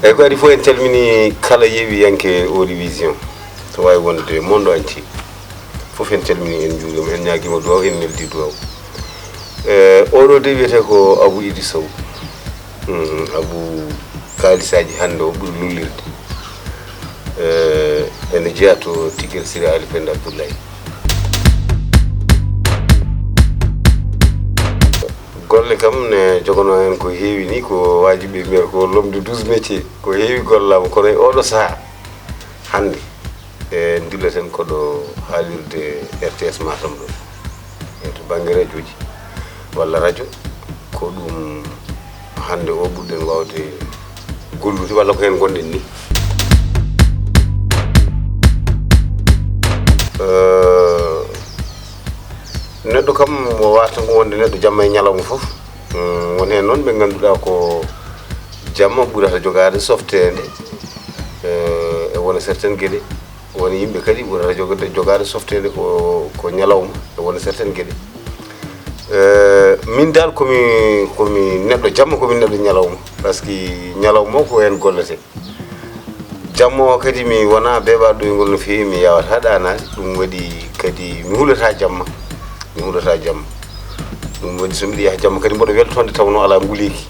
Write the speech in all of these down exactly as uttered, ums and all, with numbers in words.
Eeyi, ko adii fof, en calminii kala yeewiyanke Ooli Vision, to waawi wonde monde entier. Fof en calminii, en njuuriima, en ñaagiima duwaaw, en neldi duwaaw. E, oɗo de wiyetee ko Abou Idi Sow. Hmm, Abou, kaalisaaji hannde o ɓuri lullirde. E, ene jeyaa to Tigel Siré Ali Penda Abdoulaye. Golle kam ne joganoo en ko heewi ni, ko waajibi ɓe mbiyata ko l'homme de douze métiers. Ko heewi gollaama, kono e oɗo sahaa hannde, e, ndillaten ko ɗo haalirde R T S Matam ɗo. E to bannge rajooji walla rajo, ko ɗum hannde o ɓurɗen waawde gollude, walla ko heen ngonɗen ni. Eh, neɗɗo kam, o waawata ko wonde neɗɗo jamma e ñalawma fof. Mm, won heen noon ɓe ngannduɗaa ko jamma ɓurata jogaade softeende, eh, e wona certaines geɗe. Won yimɓe kadi ɓurata jogade, jogaade softeende ko, ko ñalawma, e wona certaines geɗe. Eh, min dal komi, komi neɗɗo jamma, komi neɗɗo ñalawma, par ce que ñalawma o ko heen gollete. Jamma o kadi mi wona beeɓaaɗo ɗoyngol no feewi, mi yaawataa ɗaanaade, ɗum waɗi kadi mi hulataa jamma, mi hulataa jamma. Ɗum waɗi so mbiɗa yaha jamma kadi mboɗo weltoonde tawnoo alaa nguleeki.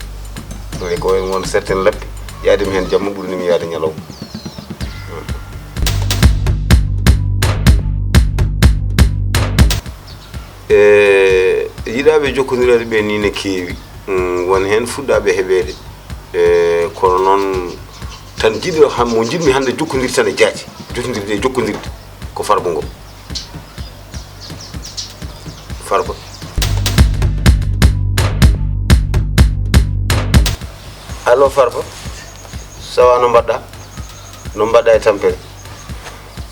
Eeyi, ko heen won certaines laɓɓe, yahde mi heen jamma ɓurani mi yahde ñalawma. E yiɗaaɓe jokkondireede ɓe ni ne keewi. Mm, won heen fuɗɗaaɓe heɓeede. E, kono noon tan jiɗo han-, mo njiɗmi hannde jokkondirde tan e jaaji. Jokkondirde e jokkondirde ko Farba Ngom. Farba. Allo Farba. Ça va, no mbaɗɗa? No mbaɗɗa e tampere?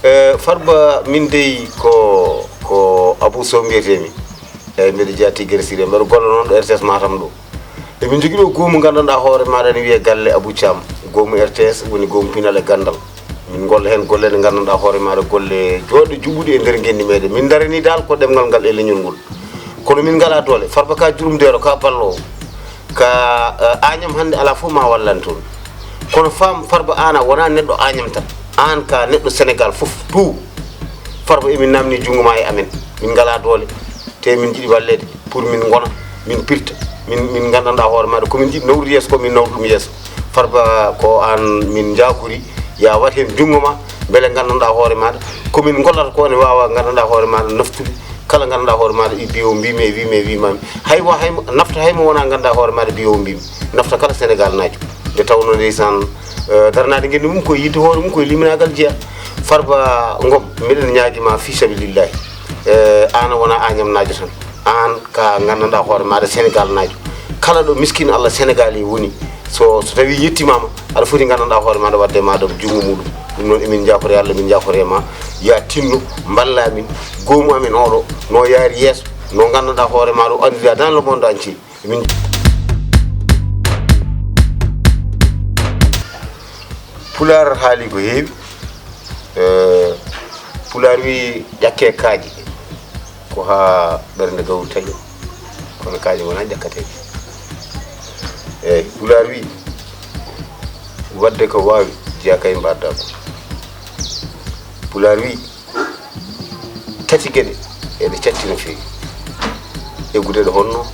E, Farba, min dey ko, ko Abou Sow mbiyetee-mi. Eeyi, mbeɗa jeyaa Tigere Siré, mbeɗa golla noon ɗo R T S Matam ɗo. Emin njogii ɗo goomu nganndanɗaa hoore maaɗa ne wiyee Galle Abou Thiam. Goomu R T S woni goomu pinal e ganndal. Min ngolla heen golle ɗe nganndanɗaa hoore maaɗa, golle joɗɗe juɓuɗe e nder ngenndi meeɗen. Min ndaranii dal ko ɗemngal ngal e leñol ngol. Kono min ngalaa doole. Farba, ka jurumdeero, ka balloowo. Ka, eh, Agnam hannde alaa fof ma wallan toon. Kono faam Farba, aan a wonaa neɗɗo Agnam tan. Aan ka neɗɗo Senegaal fof, tout. Farba, emin naamnii junngo ma e amen. Min ngalaa doole, te min njiɗi walleede pour min ngona, min pirta, min, min nganndanɗaa hoore maaɗa. Ko min njiɗi nawrude yeeso ko, min nawra ɗum yeeso. Farba, ko aan min njaakori, yo a waɗ heen junngo ma, mbele nganndanɗaa hoore maaɗa. Ko min ngollata ko ne waawa nganndanɗaa hoore maaɗa naftude. Kala nganndanɗaa hoore maaɗa, i biyo mbimi, e wimi, e wimami. Hay wa-, hay mo, nafta hay mo wonaa nganndanɗaa hoore maaɗa, biyo mbimi. Nafta kala Senegaal naajo. Nde tawnoo ndeysaan, eh, darnaade ngenndi mum koye yiɗde hoore mum, koye liminaagal jeyaa. Farba Ngom, mbiɗen ñaagi ma fii sabilillahi. Eh, aan a wonaa Agnam naajo tan. Aan ka nganndanɗaa hoore maaɗa Senegaal naajo. Kala ɗo miskin Allah Senegaal e woni, so, so tawii yettimaama, aɗa foti nganndanɗaa hoore maaɗa waɗde e maaɗa junngo muɗum. Ɗum noon emin njaakori Allah, min njaakori e ma. Ya tinno, mballa min, goomu amen oɗo, no yaari yeeso, no nganndanɗaa hoore maaɗa o anndiraa dans le monde entier. Emin Pulaar haali ko heewi. Eh, Pulaar wi, ƴakke kaaƴe ko haa ɓernde gawri taƴo, kono kaaƴe ngonaa ƴakkateeɗe. Eeyi, Pulaar wi, waɗde ko waawi jeyaa kay mbaɗda ko. Pulaar wi, tati geɗe eɗe catti no feewi. Eggude ɗo honno,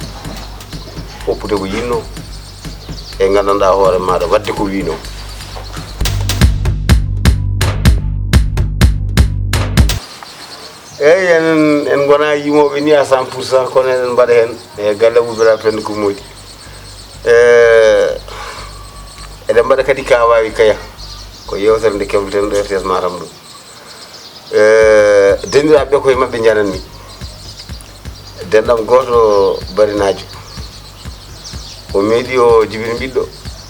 woppude ko yinno, e nganndanɗaa hoore maaɗa waɗde ko wiino. Eeyi, en, en ngonaa yimooɓe ni à cent pour cent, kono eɗen mbaɗa heen e galle Abou Bira Penda ko moƴƴi. E, eɗen mbaɗa kadi ka waawi kaya, ko yeewtere nde kebleten ɗo R T S Matam ɗo. Eh, dendiraaɓe ɓe koye maɓɓe njananmi. Denɗam gooto barinaajo. O meeɗi o jibini ɓiɗɗo.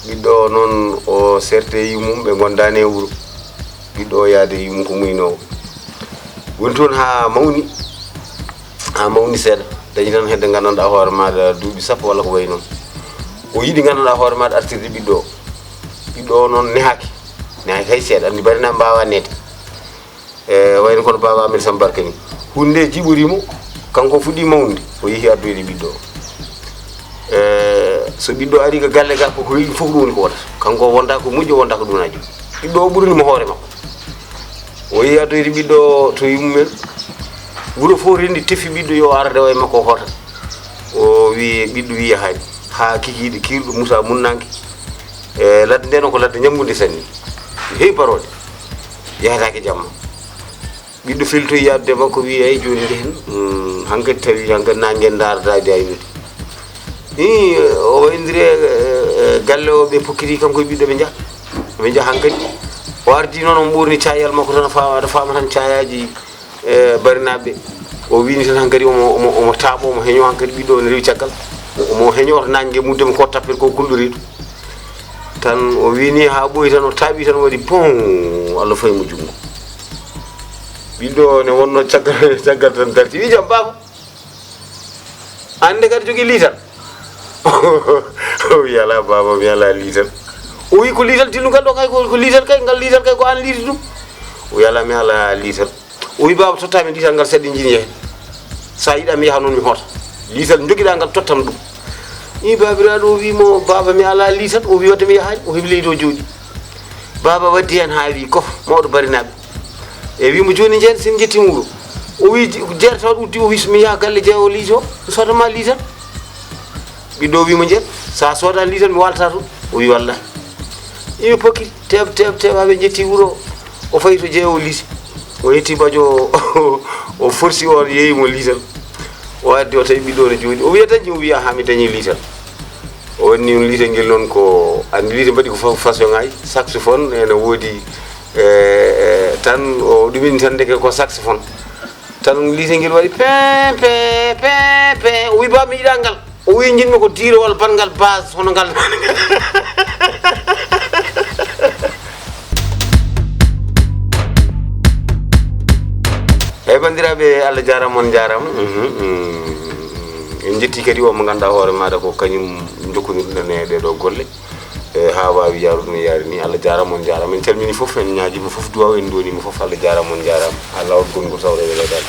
Ɓiɗɗo o noon o serte e yummum, ɓe ngondaani e wuro. Ɓiɗɗo o yaade e yummum ko muynoowo. Woni toon haa mawni, haa mawni seeɗa. Dañi tan hedde nganndanɗaa hoore maaɗa duuɓi sappo walla ko wayi noon. O yiɗi nganndanɗaa hoore maaɗa artirde ɓiɗɗo o. Ɓiɗɗo o noon nehaaki. Nehaaki hay seeɗa. Anndi barinaaɓe mbaawaa neede. E, wayno kono baaba Amet Samba Barka ni. Huunde nde jiiɓorii mo, kanko o fuɗɗii mawnude, o yehi addoyde ɓiɗɗo o. E, So ɓiɗɗo ari ka galle ga, ko ko yiɗi fof ɗum woni ko wonata. Kanko o wonda ko moƴƴi, o wonda ko ɗumanaaji. Ɓiɗɗo o ɓurani mo hoore makko. O yehi addoyde ɓiɗɗo o to yummumen. Wuro fof rendi tefi ɓiɗɗo yo ar rewa e makko o hoota. O wi ɓiɗɗo wi yahaani. Haa kikiiɗe kiirɗo Moussa Munnanke. E ladde nde noon ko ladde ñamgunde sanne. Heewi barooɗe. Yahataake jamma. Ɓiɗɗo feltoyi yaadude e makko, wi, "Eey, jooni njehen." Mm, hankadi tawi hankadi naange ngen ndaarata e aynude. Ii, o wayndiri e, e, e galle o, ɓe pokkiti kanko e ɓiɗɗo, ɓe njaha. Ɓe njaha hankadi. O ardi noon, omo ɓoorni caayal makko tan, a faama, aɗa faama tan caayaaji, e, barinaaɓe. O wiini tan hankadi omo, omo, omo taaɓo, omo heño hankadi ɓiɗɗo o ne rewi caggal. Omo heño to naange mudde mo ko tappet ko kulɗori ɗum. Tan o wiini haa ɓooyi tan, o taaɓi tan, waɗi pon, Allah fayi mo junngo. Ɓiɗɗo o ne wonno caggal, caggal tan darti. Wi, "Jam baaba, aan nde kadi jogii liital?" O wi, "Alaa baaba, mi alaa liital." O wi, "Ko liital tinnugal ɗo kay, ko, ko liital kay, ngal liital kay ko aan liiti ɗum." O wi, "Alaa, mi alaa liital." O wi, "Baaba, totta mi liital ngal seeɗa, njin yahen. So a yiɗaa mi yaha noon mi hoota. Liital jogiɗaa ngal tottam ɗum." Ii, baabiraaɗo o wi mo, "Baaba, mi alaa liital." O wi, "Wadde mi yahaani." O heɓi leydi o jooɗi. Baaba waddi heen haa wi kof, mawɗo barinaaɓe. E wi mo, "Jooni njeen, so en njettii wuro." O wi, jeertooɗo uddi, o wi, "So mi yaha galle jeewo liijo, mi sooda ma liital." Ɓiɗɗo o wi mo, "Njeen, so a sooda liital, mi waalta toon." O wi, "Wallaahi." Ii, ɓe pokkiti, teeɓ, teeɓ, teeɓ, haa ɓe njettii wuro, o fayi to jeewo liisi. O yetti bajo o, o forsi on, yeeyi mo liital. O addi o tawi ɓiɗɗo o ne jooɗi. O wiya dañi, o wiya, "Haa mi dañi liital." O wanni on liital ngel noon ko, anndi liital mbaɗi ko fa-, façon ŋaaji, saxophone, ene woodi, e, e, tan o ɗumini tan ndeke ko saxophone. Tan liital ngel waɗi pee, pee, pee, pee. O wi, "Baaba, mi yiɗaa ngal." O wi, "Njiɗmi ko diirowal banngal baas hono ngal." Eey, banndiraaɓe, Allah jaaraama, on njaaraama. Mhm, mm, en njettii kadi o mo ngannduɗaa hoore maaɗa ko kañum jokkondirɗen e ɗee ɗoo golle. E, haa waawi yaarude no yaari ni. Allah jaaraama, on njaaraama. En calminii fof, en ñaagiima fof duwaaw, en nduwaniima fof. Allah jaaraama, on njaaraama. Allah on gongol sawre e welodaade.